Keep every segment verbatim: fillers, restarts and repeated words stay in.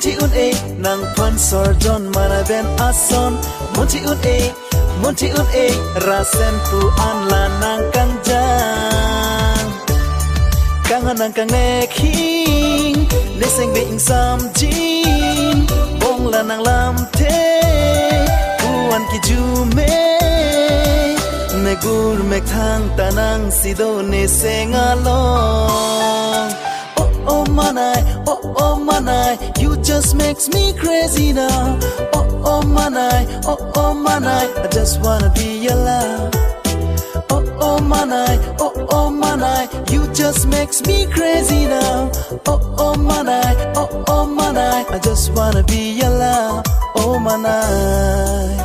Munthi un-e, nangphan sorjon mara ben ason. Munthi un-e, munthi un-e, rasen pu an la nangkangjang. Kanghon nangkangnek hing, ne sengve ingsamjin. Bong la nanglamthe, pu an kijume. Megur mekthang ta nangsi do ne seng along. Oh, oh, manai, oh, oh, manai, you just makes me crazy now. Oh, oh, manai, oh, oh, manai, I just wanna be your love. Oh, oh, manai, oh, oh, manai, you just makes me crazy now. Oh, oh, manai, oh, oh, manai, I just wanna be your love. Oh, manai.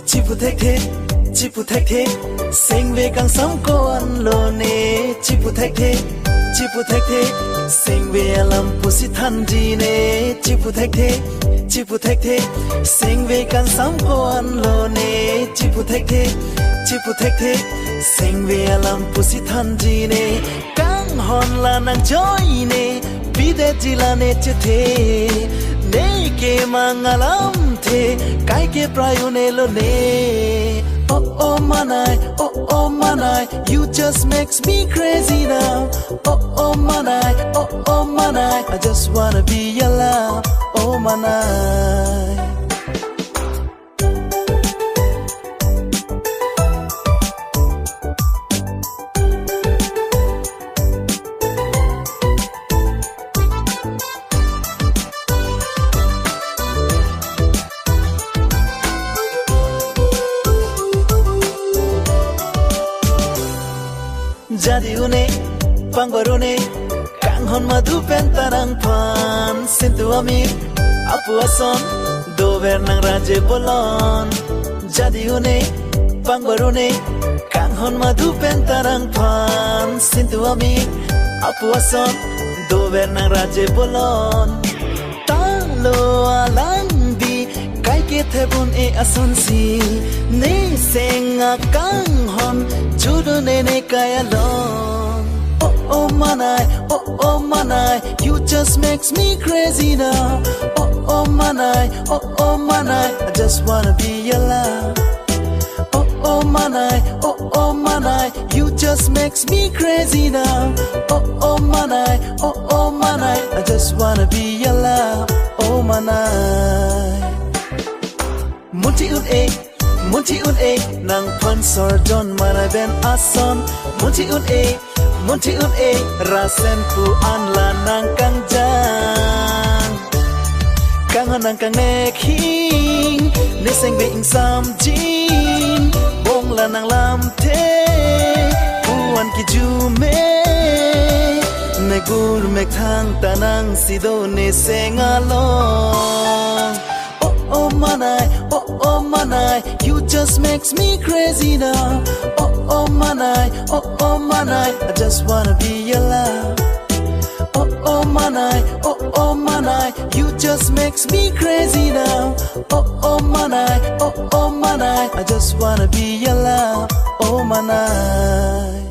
Chipu thekthe, chipu thekthe, sengve kangsam ko-an lone. Chipu thekthe, chipu thekthe, sengve alam pusi thanji ne. Chipu thekthe, chipu thekthe, sengve kangsam ko-an lone. Chipu thekthe, chipu thekthe, sengve alam pusi thanji ne. Kanghon la nangjoi ne, pidetji la ne chethe. Ne ke mang alamthe, kaike prai un-e lone. Oh, oh, manai, oh, oh, manai, you just makes me crazy now. Oh, oh, manai, oh, oh, manai, I just wanna be your love. Oh, manai. Jadi un-e, pangbar un-e, kanghon madu pen ta nangphan sintu amir apu ason dover nangraje bolon. Jadi un-e, pangbar un-e, kanghon madu pen ta nangphan sintu amir apu ason dover nangraje bolon. Ta lo alangbi, kaike thep un-e asonsi, ne seng akanghon jut un-e ne kai along. Oh, oh, manai, oh, oh, manai, you just makes me crazy now. Oh, oh, manai, oh, oh, manai, I just wanna be your love. Oh, oh, manai, oh, oh, manai, you just makes me crazy now. Oh, oh, manai, oh, oh, manai, I just wanna be your love. Oh, manai. Munthi un-e, munthi un-e, nangphan sorjon mara ben ason. Munthi un-e, munthi un-e, rasen pu an la nangkangjang. Kanghon nangkangnek hing, ne sengve ingsamjin. Bong la nanglamthe, pu an kijume. Megur mekthang ta nangsi do ne seng along. Oh, oh, manai, oh, oh, manai, you just makes me crazy now. Oh, oh, manai, oh, oh, manai, I just wanna be your love. Oh, oh, manai, oh, oh, manai, you just makes me crazy now. Oh, oh, manai, oh, oh, manai, I just wanna be your love. Oh, manai.